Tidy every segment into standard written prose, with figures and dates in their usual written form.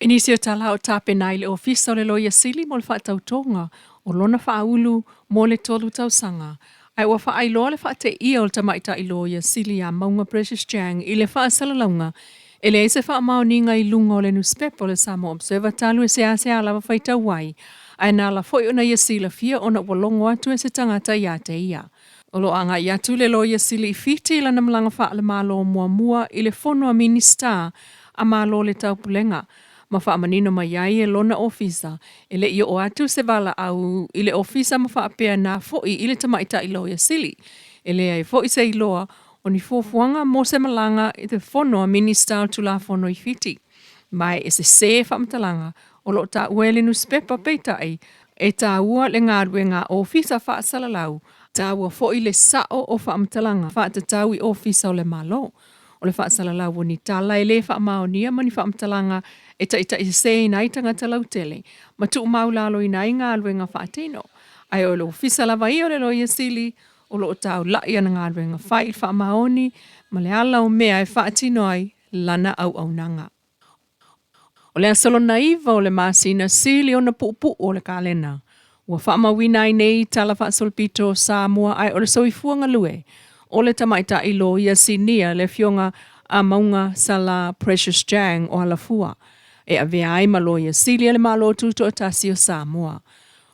I nisi o tala o tapena ai le Ofisa o le Loia Sili mo le faatautoga o lona faaulu mo le 3 tausaga, ae ua faailoa le faateia o le tamaitai Loia Sili ia Mauga Precious Chang i le faasalalauga e leai se faamaoniga i luga o le nusipepa o le Samoa Observer talu e seasea lava faitau ai, ae na ala foi ona ia silafia ona ua logo atu e se tagata ia te ia. O lo o agai atu le Loia Sili i Fiti i lana malaga faale-Malo muamua i le Fono a Minisita a Malo o le Taupulega, ma faamanino mai ai e lona ofisa e le i oo atu se valaau i le ofisa ma faapena foi i le tamaitai Loia Sili. E leai foi se iloa o ni fuafuaga mo se malaga i le Fono a Minisita o le Tulafono i Fiti. Ma e sesē faamatalaga o lo o taua e le nusipepa, peitai e taua le galuega a ofisa faasalalau, taua foi le sao o faamatalaga faatatau i ofisa o le Malo. O le faasalalau o ni tala e le faamaonia ma ni faamatalaga e taitaiseseina ai tagata lautele ma tuumaulaloina ai galuega faatino. Ae o le ofisa lava ia o le Loia Sili o lo o taulai ana galuega fai i le faamaoni ma le ala o mea e faatino ai lana auaunaga. O le aso lona 9 o le masina sili ona puupuu o le kalena, ua faamauina ai nei tala faasolopito o Samoa, ae o le soifua galue o le tamaitai loia sinia le afioga a Mauga Sala Precious Chang o Alafua e avea ai ma Loia Sili a le Malo Tutoatasi o Samoa.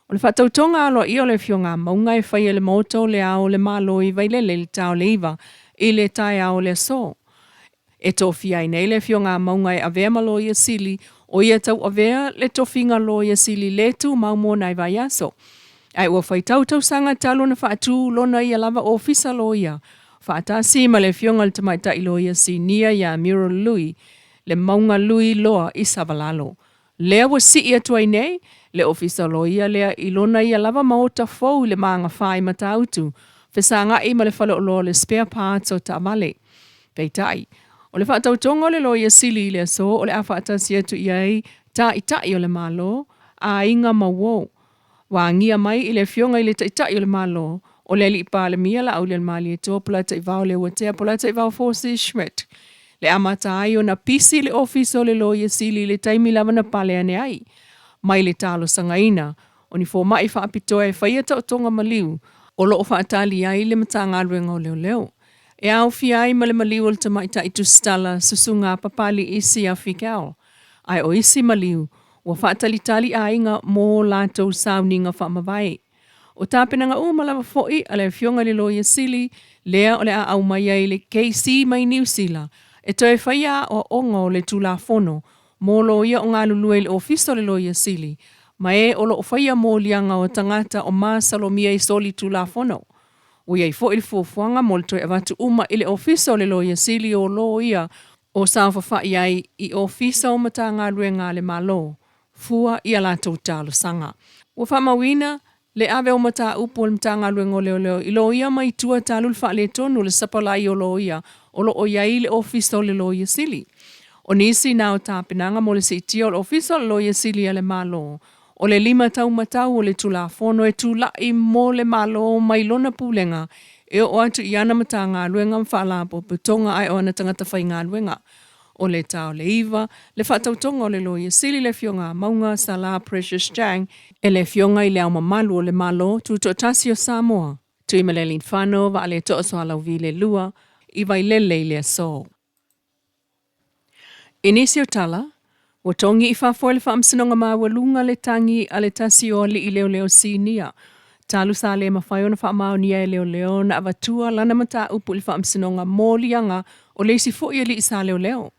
O le faatautoga aloaia o le afioga a Mauga e faia i le Maota o le Ao o le Malo i Vailele i le ta o le 9 i le taeao o le aso. E tofia ai nei le afioga a Mauga e avea ma Loia Sili, o ia tauavea le tofiga Loia Sili le tumau mo nai vaiaso. Ae ua faitau tausaga talu ona faatu lona ia lava ofisa loia, faatasi ma le afioga i le tamaitai loia sinia ia Muriel Lui, le Mauga Lui Loa i Savalalo. Lea ua sii atu ai nei le ofisa loia lea i lona ia lava maota fou i le magafa i Matautu, fesagai ma le faleoloa o le spare parts o taavale. Peitai, o le faatautoga o le Loia Sili i le aso o le a faatasi atu i ai Taitai o le Malo, aiga ma uo. Ua agia mai i le afioga i le Taitai o le Malo, o le Alii Palemia Laaulialemalietoa Polataivao Leuatea Polataivao Fosi Schmidt, le amata ai ona pisi le ofisa o le Loia Sili i le taimi lava na pale ane ai mai le talosagaina o ni fomai faapitoa e faia taotoga maliu o lo o faatali ai le Matagaluega o Leoleo. E aofia ai ma le maliu o le tamaitai tusitala Susuga Papali'i Siafi Cal, ae o isi maliu ua faatalitali aiga mo latou sauniga faamavae. O tapenaga uma lava foi a le afioga i le Loia Sili lea o le a aumai ai le KC mai Niu Sila e toe faia aoaoga o le Tulafono mo loia o galulue i le Ofisa o le Loia Sili ma e o lo o faia moliaga o tagata o masalomia i soli Tulafono. Ua i ai foi le fuafuaga mo le toe avatu uma i le Ofisa o le Loia Sili o loia o saofafai ai i ofisa o Matagaluega a le Malo fua i a latou talosaga. Ua faamauina le ave o mataupu a le Matagaluega o Leoleo i loia mai tua talu le faaletonu o le sapalai o loia o lo o i ai le Ofisa o le Loia Sili. O nisi na o tapenaga mo le siitia o le Ofisa o le Loia Sili a le Malo, o le lima taumatau o le Tulafono e tulai mo le Malo mai lona pulega e oo atu i ana Matagaluega ma Faalapotopotoga ae o ana tagata faigaluega. O le ta o le 9, le faatautoga o le Loia Sili le afioga a Mauga Sala Precious Chang e le afioga i le Ao Mamalu o le Malo Tutoatasi o Samoa, Tuimalealiifano Vaaletoa Sualauvi le 2 i Vailele i le aso. I nisi o tala, ua togi i fafo e le Faamasinoga Maualuga le tagi a le tasi o alii leoleo sinia talu sa le mafai ona faamaonia e leoleo na avatua lana mataupu i le Faamasinoga moliaga o le isi foi alii sa leoleo.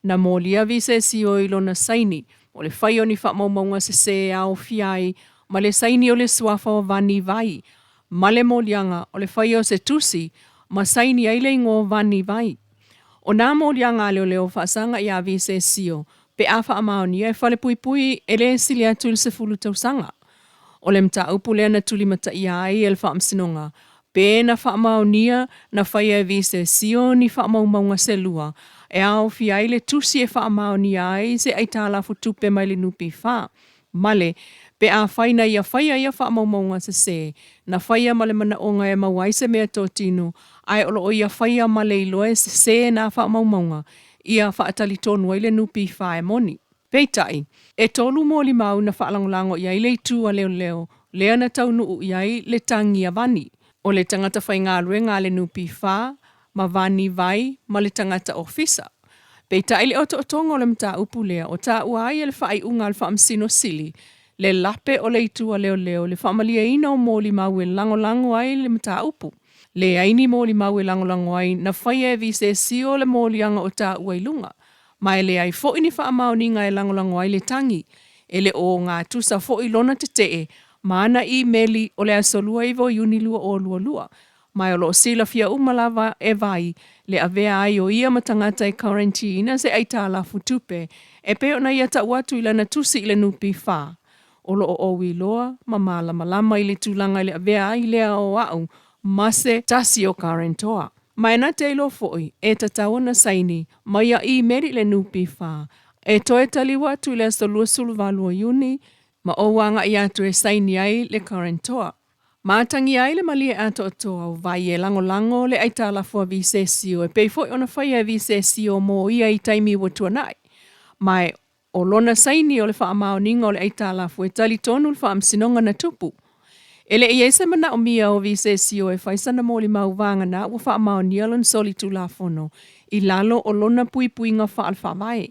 Na molia Vise Sio i lona saini o le fai o ni faamaumauga sesē aofia ai ma le saini o le suafa o Vani Vai ma le moliaga o le faia o se tusi ma saini ai le igoa o Vani Vai. O nā moliaga a leoleo faasaga iā Vise Sio pe a faamaonia e falepuipui e le sili atu i le 10 tausaga. O le mataupu lea na tulimataia ai e le Faamasinoga pe na faamaonia na faia e Vise Sio ni faamaumauga selua e aofia ai le tusi e faamaonia ai se aitalafu tupe mai le NPF ma le pe afai na ia faia ia faamaumauga sesē na faia ma le manaoga e maua ai se mea totino, ae o lo o ia faia ma le iloa e sesē nā faamaumauga ia faatalitonu ai le NPF e moni. Peitai, e tolu molimau na faalagolago i ai le itu a leoleo lea na taunuu i ai le tagi a Vani, o le tagata faigaluega a le NPF ma Vani Vai ma le tagata ofisa. Peitai i le otootoga o le mataupu lea o taua ai e le faaiuga a le Faamasino Sili le lape o le itu a leoleo i le faamalieina o molimau e lagolago ai le mataupu. Leai ni molimau e lagolago ai na faia e Visesio le moliaga o taua i luga, ma e leai foi ni faamaoniga e lagolago ai le tagi. E le o ogatusa foi lona tetee ma ana imeli o le aso 29 o Iuni 2022, ma o lo o silafia uma lava e Vai le avea ai o ia ma tagata e karantiina se aitalafu tupe e pei ona ia tau atu i lana tusi i le NPF. O lo o ou iloa ma malamalama i le tulaga i le avea ai lea o au ma se tasi o karentoa. Ma e na te iloa foi e tatau ona saini ma ia imeli i le NPF e toe taliu atu i le aso 28 o Iuni ma ou agai atu e saini ai le karentoa. Ma atagia ai le malie atoatoa o Vai e lagolago le aitalafu a Visesio e pei foi ona faia e Visesio mo ia i taimi ua tuanai. Ma e o lona saini o le faamaoniga o le aitalafu e talitonu le faamasinoga na tupu. E le i i ai se manaomia o Visesio e fai sana molimau vagana ua faamaonia lona solitulafono i lalo o lona puipuiga faale-faavae.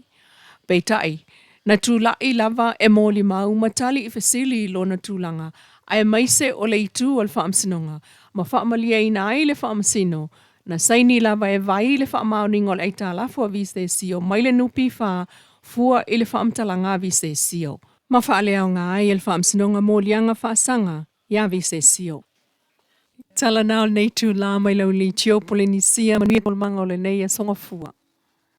Peitai, na tulai lava e molimau ma tali i fesili i lona tulaga aemaise o le itu a le faamasinoga ma faamalieina ai le faamasino na saini lava e Vai le faamaoniga o le aitalafu a Visesio mai le NPF fua i le faamatalaga a Visesio. Ma faaleaoga ai e le faamasinoga moliaga faasaga ia Visesio. Tala na o lenei itulā mai le Aulitio Polenisia, manuia taualumaga o lenei aso Gafua.